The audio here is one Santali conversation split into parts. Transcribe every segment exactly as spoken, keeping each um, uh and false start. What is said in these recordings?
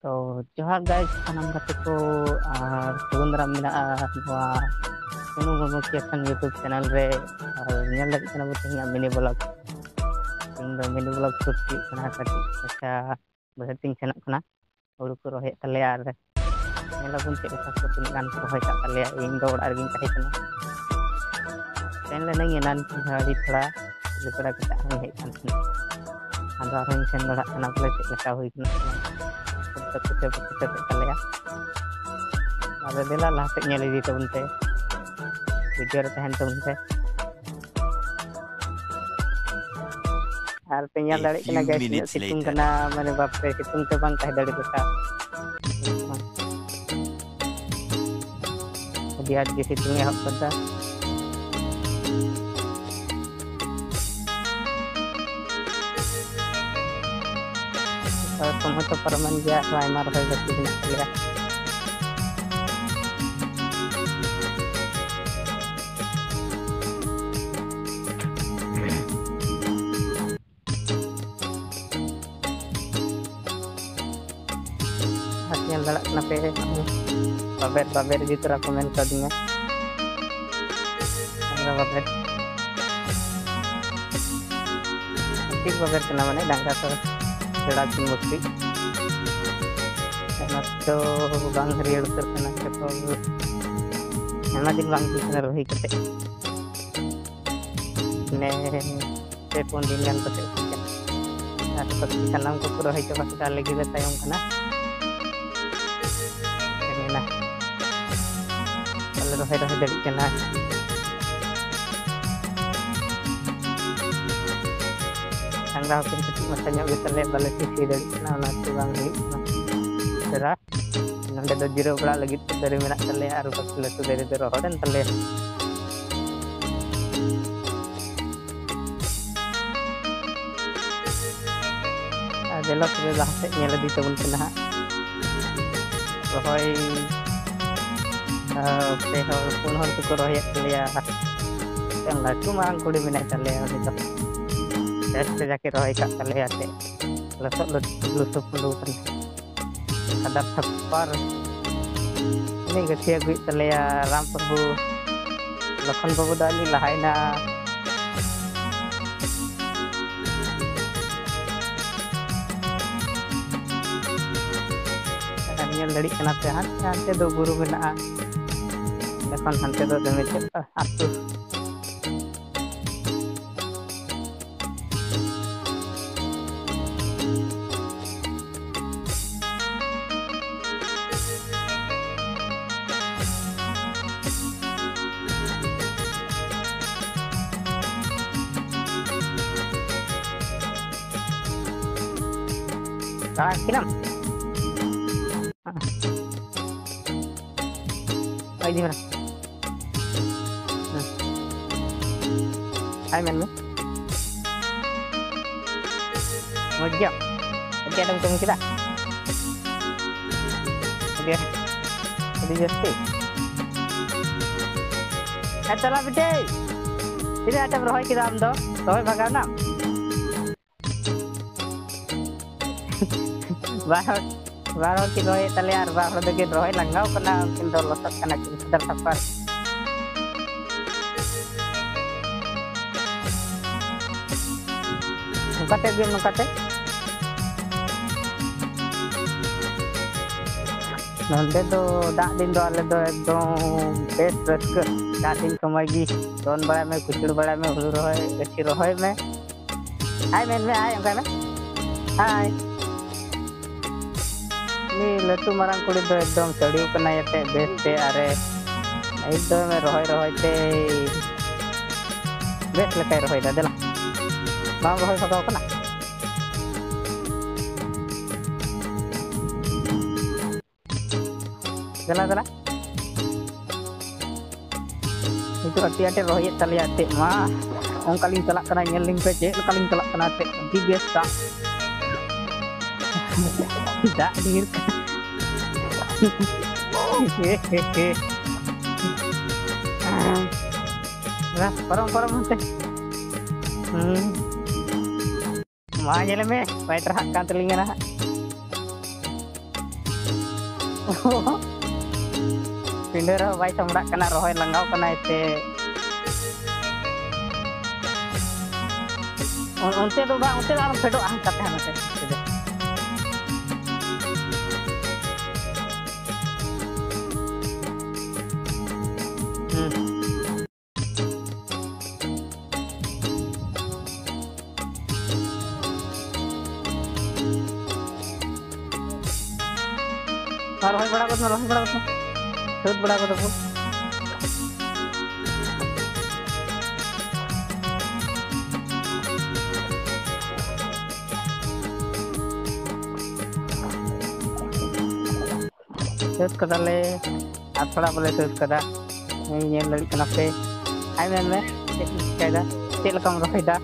ᱛᱚ ᱡᱚᱦᱟᱨ ᱜᱟᱭ ᱥᱟᱱᱟᱢ ᱜᱟᱛᱮ ᱠᱚ, ᱟᱨ ᱥᱟᱹᱜᱩᱱ ᱫᱟᱨᱟᱢ ᱢᱮᱱᱟᱜᱼᱟ ᱱᱚᱣᱟ ᱥᱩᱱᱩ ᱢᱩᱨᱢᱩ ᱠᱨᱤᱭᱮᱥᱚᱱ YouTube ᱪᱮᱱᱮᱞ ᱨᱮ᱾ ᱟᱨ ᱧᱮᱞ ᱞᱟᱹᱜᱤᱫ ᱠᱟᱱᱟ ᱵᱚ ᱛᱮᱦᱮᱧᱟᱜ ᱢᱤᱱᱤ ᱵᱞᱚᱜ᱾ ᱤᱧ ᱫᱚ ᱢᱤᱱᱤ ᱵᱞᱚᱜ ᱥᱩᱴ ᱦᱩᱭᱩᱜ ᱠᱟᱱᱟ, ᱠᱟᱹᱴᱤᱡ ᱢᱟᱪᱷᱟ ᱵᱟᱹᱭᱦᱟᱹᱲ ᱛᱤᱧ ᱥᱮᱱᱚᱜ ᱠᱟᱱᱟ, ᱦᱩᱲᱩ ᱠᱚ ᱨᱚᱦᱚᱭᱮᱫ ᱛᱟᱞᱮᱭᱟ᱾ ᱟᱨ ᱧᱮᱞ ᱟᱵᱚᱱ ᱪᱮᱫ ᱞᱮᱠᱟ ᱠᱚ ᱛᱤᱱᱟᱹᱜ ᱜᱟᱱ ᱠᱚ ᱨᱚᱦᱚᱭ ᱠᱟᱜ ᱛᱟᱞᱮᱭᱟ᱾ ᱤᱧ ᱫᱚ ᱚᱲᱟᱜ ᱨᱮᱜᱤᱧ ᱛᱟᱦᱮᱸ ᱠᱟᱱᱟ, ᱥᱮᱱ ᱞᱮᱱᱟᱹᱧ ᱮᱱᱟᱱ ᱟᱹᱰᱤ ᱛᱷᱚᱲᱟ ᱞᱮᱠᱲᱟ ᱠᱟᱛᱮ ᱟᱨᱦᱚᱸᱧ ᱦᱮᱡ ᱠᱟᱱ ᱛᱟᱦᱮᱱᱟ᱾ ᱟᱫᱚ ᱟᱨᱦᱚᱸᱧ ᱥᱮᱱ ᱫᱚᱲᱦᱟᱜ ᱠᱟᱱᱟ, ᱵᱚᱞᱮ ᱪᱮᱫ ᱞᱮᱠᱟ ᱦᱩᱭ ᱠᱟᱱᱟ ᱥᱮ ᱵᱟᱝ᱾ ᱠᱷᱩᱵ ᱫᱚ ᱠᱩᱥᱤ ᱵᱟᱠᱚ ᱠᱩᱥᱤ ᱛᱟᱞᱮᱭᱟ᱾ ᱟᱫᱚ ᱫᱮᱞᱟ ᱞᱟᱦᱟ ᱥᱮᱫ ᱧᱮᱞ ᱤᱫᱤ ᱛᱟᱵᱚᱱ ᱯᱮ, ᱵᱷᱤᱰᱤᱭᱳ ᱨᱮ ᱛᱟᱦᱮᱱ ᱛᱟᱵᱚᱱ ᱯᱮ᱾ ᱟᱨ ᱯᱮ ᱧᱮᱞ A ᱫᱟᱲᱮᱭᱟᱜ ᱠᱟᱱᱟ few ᱜᱟᱭ, ᱛᱤᱱᱟᱹᱜ minutes ᱥᱤᱛᱩᱝ later. ᱠᱟᱱᱟ, ᱢᱟᱱᱮ ᱵᱟᱯᱨᱮ, ᱥᱤᱛᱩᱝ ᱛᱮ ᱵᱟᱝ ᱛᱟᱦᱮᱸ ᱫᱟᱲᱮ ᱠᱚᱜᱼᱟ᱾ ᱟᱹᱰᱤ ᱟᱸᱴ ᱜᱮ ᱥᱤᱛᱩᱝ ᱮ ᱮᱦᱚᱵ ᱠᱟᱫᱟ᱾ ᱛᱚ ᱥᱚᱢᱚᱭ ᱛᱚ ᱯᱟᱨᱚᱢᱮᱱ ᱜᱮᱭᱟ, ᱟᱨᱦᱚᱸ ᱟᱭᱢᱟ ᱨᱚᱦᱚᱭ ᱵᱟᱹᱠᱤ ᱢᱮᱱᱟᱜ ᱛᱟᱞᱮᱭᱟ᱾ ᱟᱨ ᱧᱮᱞ ᱫᱟᱲᱮᱭᱟᱜ ᱠᱟᱱᱟ ᱯᱮ, ᱵᱟᱵᱮᱨ ᱵᱟᱵᱮᱨ ᱤᱫᱤ ᱛᱚᱨᱟ ᱠᱚ ᱢᱮᱱ ᱠᱟᱣᱫᱤᱧᱟ᱾ ᱰᱟᱝᱨᱟ ᱵᱟᱵᱮᱨ, ᱴᱷᱤᱠ ᱵᱟᱵᱮᱨ ᱠᱟᱱᱟ, ᱢᱟᱱᱮ ᱰᱟᱝᱨᱟ ᱠᱚ ᱡᱚᱲᱟᱣ ᱠᱤᱱ ᱢᱩᱨᱛᱤ᱾ ᱚᱱᱟ ᱫᱚ ᱵᱟᱝ ᱦᱟᱹᱨᱭᱟᱹᱲ ᱩᱛᱟᱹᱨ ᱠᱟᱱᱟ, ᱡᱚᱛᱚ ᱟᱭᱢᱟ ᱫᱤᱱ ᱵᱟᱝ ᱦᱩᱭ ᱠᱟᱱᱟ ᱨᱚᱦᱚᱭ ᱠᱟᱛᱮ᱾ ᱢᱟᱱᱮ ᱯᱮ ᱯᱩᱱ ᱫᱤᱱ ᱜᱟᱱ ᱠᱟᱛᱮ ᱦᱩᱭ ᱠᱟᱱᱟ᱾ ᱟᱨ ᱵᱟᱹᱠᱤ ᱥᱟᱱᱟᱢ ᱠᱚᱠᱚ ᱨᱚᱦᱚᱭ ᱪᱟᱵᱟ ᱠᱮᱫᱟ, ᱟᱞᱮ ᱜᱮᱞᱮ ᱛᱟᱭᱚᱢ ᱠᱟᱱᱟ᱾ ᱪᱮᱫ ᱢᱮᱱᱟ, ᱵᱟᱞᱮ ᱨᱚᱦᱚᱭ ᱨᱚᱦᱚᱭ ᱫᱟᱲᱮᱭᱟᱜ ᱠᱟᱱᱟ᱾ ᱰᱟᱝᱨᱟ ᱦᱚᱯᱚᱱ ᱠᱟᱹᱴᱤᱡ ᱢᱟᱪᱷᱟ ᱧᱚᱜ ᱜᱮᱛᱟᱞᱮᱭᱟ, ᱵᱟᱞᱮ ᱥᱤ ᱥᱤ ᱫᱟᱲᱮᱭᱟᱜ ᱠᱟᱱᱟ, ᱚᱱᱟᱛᱮ ᱵᱟᱝ ᱦᱩᱭᱩᱜ ᱠᱟᱱᱟ ᱩᱥᱟᱹᱨᱟ᱾ ᱱᱚᱸᱰᱮ ᱫᱚ ᱡᱤᱨᱟᱹᱣ ᱵᱟᱲᱟ ᱞᱟᱹᱜᱤᱫ ᱛᱮ ᱫᱟᱨᱮ ᱢᱮᱱᱟᱜ ᱛᱟᱞᱮᱭᱟ, ᱟᱨ ᱵᱟᱹᱠᱤ ᱞᱟᱹᱴᱩ ᱫᱟᱨᱮ ᱫᱚ ᱨᱚᱦᱚᱲ ᱮᱱ ᱛᱟᱞᱮᱭᱟ᱾ ᱟᱨ ᱫᱮᱞᱟ ᱛᱚᱵᱮ ᱞᱟᱦᱟ ᱥᱮᱫ ᱧᱮᱞ ᱤᱫᱤ ᱛᱟᱵᱚᱱ ᱯᱮ ᱱᱟᱦᱟᱜ᱾ ᱨᱚᱦᱚᱭ, ᱟᱨ ᱯᱮ ᱦᱚᱲ, ᱯᱩᱱ ᱦᱚᱲ ᱛᱮᱠᱚ ᱨᱚᱦᱚᱭᱮᱫ ᱛᱟᱞᱮᱭᱟ᱾ ᱢᱤᱫᱴᱟᱝ ᱞᱟᱹᱴᱩ ᱢᱟᱨᱟᱝ ᱠᱩᱲᱤ ᱢᱮᱱᱟᱭ ᱛᱟᱞᱮᱭᱟ, ᱩᱱᱤ ᱫᱚ ᱵᱮᱥ ᱛᱮ ᱡᱟᱠᱮ ᱨᱚᱦᱚᱭ ᱠᱟᱜ ᱛᱟᱞᱮᱭᱟ ᱮᱱᱛᱮᱫ᱾ ᱞᱚᱥᱚᱫ ᱞᱚᱥᱚᱫ ᱞᱩᱥᱩ ᱯᱩᱸᱰᱩ ᱠᱟᱱᱟ᱾ ᱠᱷᱟᱫᱟᱨ ᱛᱷᱟᱯᱟᱨ᱾ ᱩᱱᱤ ᱜᱟᱹᱛᱷᱤ ᱟᱹᱜᱩᱭᱮᱫ ᱛᱟᱞᱮᱭᱟ ᱨᱟᱢ ᱵᱟᱹᱵᱩ᱾ ᱞᱚᱠᱷᱚᱱ ᱵᱟᱹᱵᱩ ᱫᱚ ᱟᱹᱞᱤᱧ ᱞᱟᱦᱟᱭᱮᱱᱟ᱾ ᱧᱮᱞ ᱫᱟᱲᱮᱭᱟᱜ ᱠᱟᱱᱟ ᱯᱮ, ᱦᱟᱱᱛᱮ ᱦᱟᱱᱛᱮ ᱫᱚ ᱵᱩᱨᱩ ᱢᱮᱱᱟᱜᱼᱟ, ᱚᱸᱰᱮ ᱠᱷᱚᱱ ᱦᱟᱱᱛᱮ ᱫᱚ ᱫᱚᱢᱮ ᱪᱮᱫ ᱟᱹᱛᱩ᱾ ᱟᱲᱟᱜ ᱠᱤᱱᱟᱢ? ᱦᱮᱸ᱾ ᱟᱭ ᱫᱤ ᱢᱮᱱᱟ᱾ ᱦᱮᱸ᱾ ᱦᱟᱭ ᱢᱮᱱ ᱢᱮ᱾ ᱢᱚᱡᱽ ᱜᱮᱭᱟᱢ? ᱪᱮᱫ ᱮᱢ ᱠᱟᱹᱢᱤ ᱠᱮᱫᱟ? ᱟᱹᱰᱤ, ᱟᱹᱰᱤ ᱡᱟᱹᱥᱛᱤ? ᱦᱮᱸ, ᱪᱟᱞᱟᱜ ᱵᱤᱴᱤ᱾ ᱛᱤᱱᱟᱹᱜ ᱟᱸᱴᱮᱢ ᱨᱚᱦᱚᱭ ᱠᱮᱫᱟ ᱟᱢ ᱫᱚ? ᱨᱚᱦᱚᱭ ᱵᱷᱟᱜᱟᱣ ᱱᱟᱢ? ᱵᱟᱨ ᱦᱚᱲ, ᱵᱟᱨ ᱦᱚᱲ ᱠᱤᱱ ᱨᱚᱦᱚᱭᱮᱫ ᱛᱟᱞᱮᱭᱟ ᱟᱨ ᱵᱟᱨ ᱦᱚᱲ ᱫᱚᱠᱤᱱ ᱨᱚᱦᱚᱭ ᱞᱟᱸᱜᱟᱣ ᱠᱟᱱᱟ, ᱩᱱᱠᱤᱱ ᱫᱚ ᱞᱚᱥᱚᱫ ᱠᱟᱱᱟ ᱠᱤᱱ ᱥᱟᱫᱟᱨ ᱥᱟᱯᱟᱨ᱾ ᱱᱚᱝᱠᱟᱛᱮ ᱟᱹᱜᱩᱭ ᱢᱮ, ᱱᱚᱝᱠᱟᱛᱮ᱾ ᱱᱚᱸᱰᱮ ᱫᱚ ᱫᱟᱜ ᱫᱤᱱ ᱫᱚ ᱟᱞᱮ ᱫᱚ ᱮᱠᱫᱚᱢ ᱵᱮᱥ ᱨᱟᱹᱥᱠᱟᱹ᱾ ᱫᱟᱜ ᱫᱤᱱ ᱥᱚᱢᱚᱭ ᱜᱮ ᱫᱚᱱ ᱵᱟᱲᱟᱭ ᱢᱮ, ᱠᱩᱪᱩᱲ ᱵᱟᱲᱟᱭ ᱢᱮ, ᱦᱩᱲᱩ ᱨᱚᱦᱚᱭ, ᱜᱟᱹᱪᱷᱤ ᱨᱚᱦᱚᱭ ᱢᱮ᱾ ᱦᱟᱭ ᱢᱮᱱ ᱢᱮ, ᱦᱟᱭ ᱚᱱᱠᱟᱭ ᱢᱮ, ᱦᱟᱭ᱾ ᱩᱱᱤ ᱞᱟᱹᱴᱩ ᱢᱟᱨᱟᱝ ᱠᱩᱲᱤ ᱫᱚ ᱮᱠᱫᱚᱢ ᱥᱟᱹᱲᱤᱣ ᱠᱟᱱᱟᱭ ᱮᱱᱛᱮᱫ ᱵᱮᱥ ᱛᱮ, ᱟᱨᱮ ᱮᱠᱫᱚᱢᱮ ᱨᱚᱦᱚᱭ ᱨᱚᱦᱚᱭ ᱛᱮ ᱵᱮᱥ ᱞᱮᱠᱟᱭ ᱨᱚᱦᱚᱭᱫᱟ᱾ ᱫᱮᱞᱟ, ᱵᱟᱢ ᱨᱚᱦᱚᱭ ᱵᱷᱟᱜᱟᱣ ᱠᱟᱱᱟ? ᱫᱮᱞᱟ, ᱫᱮᱞᱟ᱾ ᱱᱤᱛᱚᱜ ᱟᱹᱰᱤ ᱟᱸᱴᱮ ᱨᱚᱦᱚᱭᱮᱫ ᱛᱟᱞᱮᱭᱟ ᱮᱱᱛᱮᱫ ᱢᱟ᱾ ᱚᱱᱠᱟ ᱞᱤᱧ ᱪᱟᱞᱟᱜ ᱠᱟᱱᱟ, ᱧᱮᱞ ᱞᱤᱧ ᱯᱮ ᱪᱮᱫ ᱞᱮᱠᱟ ᱞᱤᱧ ᱪᱟᱞᱟᱜ ᱠᱟᱱᱟ ᱮᱱᱛᱮᱫ᱾ ᱟᱹᱰᱤ ᱵᱮᱥ ᱫᱟᱜ, ᱫᱟᱜ ᱰᱷᱮᱨ᱾ ᱯᱟᱨᱚᱢ, ᱯᱟᱨᱚᱢ ᱦᱟᱱᱛᱮ᱾ ᱦᱩᱸ᱾ ᱢᱟ ᱧᱮᱞ ᱢᱮ, ᱵᱟᱭ ᱴᱟᱨᱦᱟᱜ ᱠᱟᱱ ᱛᱟᱹᱞᱤᱧᱟ ᱱᱟᱦᱟᱜ᱾ ᱯᱤᱸᱰᱟᱹ ᱨᱮᱦᱚᱸ ᱵᱟᱭ ᱥᱟᱢᱵᱲᱟᱜ ᱠᱟᱱᱟ, ᱨᱚᱦᱚᱭ ᱞᱟᱸᱜᱟᱣ ᱠᱟᱱᱟᱭ ᱥᱮ᱾ ᱚᱱ-, ᱚᱱᱛᱮ ᱫᱚ ᱵᱟᱝ, ᱚᱱᱛᱮ ᱫᱚ ᱟᱞᱚᱢ ᱯᱷᱮᱰᱚᱜᱼᱟ, ᱦᱟᱱᱠᱟᱛᱮ ᱦᱟᱱᱠᱟᱛᱮ᱾ ᱦᱩᱸ᱾ ᱟᱨ ᱨᱚᱦᱚᱭ ᱵᱟᱲᱟ ᱜᱚᱫ ᱢᱮ, ᱨᱚᱦᱚᱭ ᱵᱟᱲᱟ ᱜᱚᱫ ᱢᱮ᱾ ᱥᱟᱹᱛ ᱵᱟᱲᱟ ᱜᱚᱫ ᱟᱵᱚᱱ᱾ ᱥᱟᱹᱛ ᱠᱟᱫᱟᱞᱮ, ᱟᱨ ᱛᱷᱚᱲᱟ ᱵᱚᱞᱮ ᱥᱟᱹᱛ ᱠᱟᱫᱟ᱾ ᱦᱮᱸ, ᱧᱮᱞ ᱫᱟᱲᱮᱭᱟᱜ ᱠᱟᱱᱟ ᱯᱮ᱾ ᱟᱭ ᱢᱮᱱ ᱢᱮ, ᱪᱮᱫ ᱮᱢ ᱪᱤᱠᱟᱹᱭᱮᱫᱟ? ᱪᱮᱫ ᱞᱮᱠᱟᱢ ᱨᱚᱦᱚᱭᱮᱫᱟ?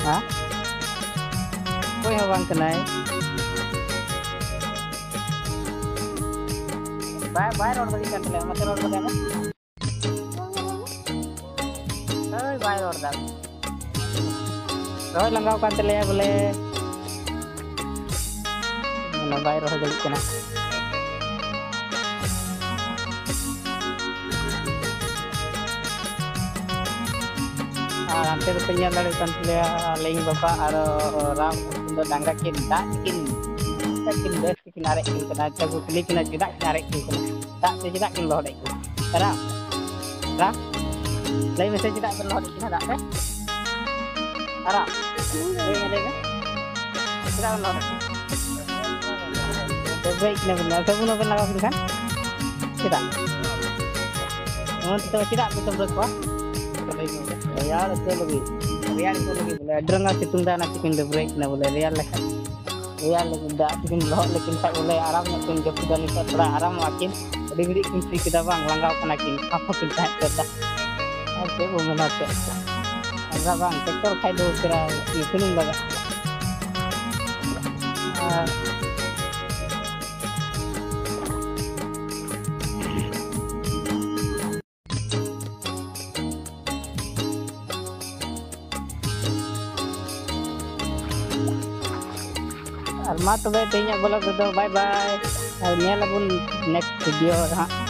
ᱦᱮᱸ? ᱚᱠᱚᱭ ᱦᱚᱸ ᱵᱟᱝ ᱠᱟᱱᱟᱭ᱾ ᱵᱟᱭ, ᱵᱟᱭ ᱨᱚᱲ ᱫᱟᱲᱮᱭᱟᱜ ᱠᱟᱱ ᱛᱟᱞᱮᱭᱟ, ᱚᱱᱟᱛᱮ ᱨᱚᱲ ᱞᱟᱜᱟᱭ ᱢᱮ᱾ ᱳᱭ, ᱵᱟᱭ ᱨᱚᱲ ᱫᱟ᱾ ᱨᱚᱦᱚᱭ ᱞᱟᱸᱜᱟᱣ ᱠᱟᱱ ᱛᱟᱞᱮᱭᱟ ᱵᱚᱞᱮ᱾ ᱚᱱᱟ ᱵᱟᱭ ᱨᱚᱦᱚᱭ ᱫᱟᱲᱮᱭᱟᱜ ᱠᱟᱱᱟ᱾ ᱟᱨ ᱦᱟᱱᱛᱮ ᱫᱚᱯᱮ ᱧᱮᱞ ᱫᱟᱲᱮᱭᱟᱜ ᱠᱟᱱ ᱛᱟᱞᱮᱭᱟ, ᱟᱹᱞᱤᱧ ᱵᱟᱵᱟ ᱟᱨ ᱨᱟᱢ ᱩᱱᱠᱤᱱ ᱫᱚ ᱰᱟᱝᱨᱟ ᱠᱤᱱ ᱫᱟᱜ ᱠᱤᱱ, ᱠᱤᱱ ᱵᱮᱥ ᱠᱤᱱ ᱟᱨᱮᱡ ᱠᱤᱱ ᱠᱟᱱᱟ᱾ ᱟᱪᱪᱷᱟ, ᱠᱚ ᱠᱩᱞᱤ ᱠᱤᱱᱟ, ᱪᱮᱫᱟᱜ ᱠᱤᱱ ᱟᱨᱮᱡ ᱠᱤᱱ ᱠᱟᱱᱟ? ᱫᱟᱜ ᱛᱮ ᱪᱮᱫᱟᱜ ᱠᱤᱱ ᱞᱚᱦᱚᱫᱮᱫ ᱠᱤᱱᱟ? ᱨᱟᱢ, ᱨᱟᱢ, ᱞᱟᱹᱭ ᱢᱮᱥᱮ, ᱪᱮᱫᱟᱜ ᱵᱮᱱ ᱞᱚᱦᱚᱫᱮᱫ ᱠᱤᱱᱟ ᱫᱟᱜ ᱛᱮ? ᱨᱟᱢ, ᱞᱟᱹᱭ ᱢᱮ, ᱞᱟᱹᱭ ᱢᱮ᱾ ᱪᱮᱫᱟᱜ ᱵᱮᱱ ᱞᱚᱦᱚᱫᱮᱫ ᱠᱤᱱᱟ? ᱰᱟᱹᱵᱽᱨᱟᱹᱭᱮᱫ ᱠᱤᱱᱟ ᱵᱮᱱ, ᱥᱟᱵᱚᱱ ᱵᱟᱵᱮᱱ ᱞᱟᱜᱟᱣ ᱠᱤᱱ ᱠᱷᱟᱱ? ᱪᱮᱫᱟᱜ? ᱚᱱᱛᱮ ᱪᱮᱫᱟᱜ ᱯᱮ ᱰᱟᱹᱵᱽᱨᱟᱹ ᱠᱚᱣᱟ? ᱨᱮᱭᱟᱲ ᱦᱚᱪᱚ ᱞᱟᱹᱜᱤᱫ᱾ ᱨᱮᱭᱟᱲ ᱦᱚᱪᱚ ᱞᱟᱹᱜᱤᱫ ᱵᱚᱞᱮ, ᱟᱹᱰᱤ ᱨᱟᱸᱜᱟᱣ ᱥᱤᱛᱩᱝ ᱫᱟ, ᱚᱱᱟ ᱛᱮᱠᱤᱱ ᱰᱟᱹᱵᱽᱨᱟᱹᱭᱮᱫ ᱠᱤᱱᱟ ᱵᱚᱞᱮ, ᱨᱮᱭᱟᱲ ᱞᱮᱠᱷᱟᱡ᱾ ᱨᱮᱭᱟᱲ ᱞᱟᱹᱜᱤᱫ ᱫᱟᱜ ᱛᱮᱠᱤᱱ ᱞᱚᱦᱚᱫ ᱞᱮᱠᱤᱱ ᱠᱷᱟᱡ ᱵᱚᱞᱮ, ᱟᱨᱟᱢ ᱧᱚᱜ ᱠᱤᱱ ᱡᱟᱹᱯᱤᱫᱟ, ᱱᱤᱛᱚᱜ ᱛᱷᱚᱲᱟ ᱟᱨᱟᱢᱚᱜᱼᱟ ᱠᱤᱱ᱾ ᱟᱹᱰᱤ ᱜᱷᱟᱹᱲᱤᱡ ᱠᱤᱱ ᱥᱤ ᱠᱮᱫᱟ ᱵᱟᱝ, ᱞᱟᱸᱜᱟᱣ ᱠᱟᱱᱟ ᱠᱤᱱ, ᱦᱟᱯ ᱦᱚᱸ ᱠᱤᱱ ᱛᱟᱦᱮᱸ ᱩᱛᱟᱹᱨ ᱫᱟ᱾ ᱟᱨ ᱪᱮᱫ ᱵᱚ ᱢᱮᱱᱟ ᱛᱮ? ᱟᱨ ᱵᱟᱝ, ᱴᱨᱟᱠᱴᱚᱨ ᱠᱷᱟᱡ ᱫᱚ ᱩᱥᱟᱹᱨᱟ ᱥᱩᱱᱩᱢ ᱞᱟᱜᱟᱜᱼᱟ᱾ ᱟᱨ ᱟᱨ ᱢᱟ ᱛᱚᱵᱮ ᱛᱮᱦᱮᱧᱟᱜ vlog ᱨᱮᱫᱚ bye bye, ᱟᱨ ᱧᱮᱞ ᱟᱵᱚᱱ next video ᱨᱮ ᱦᱟᱸᱜ᱾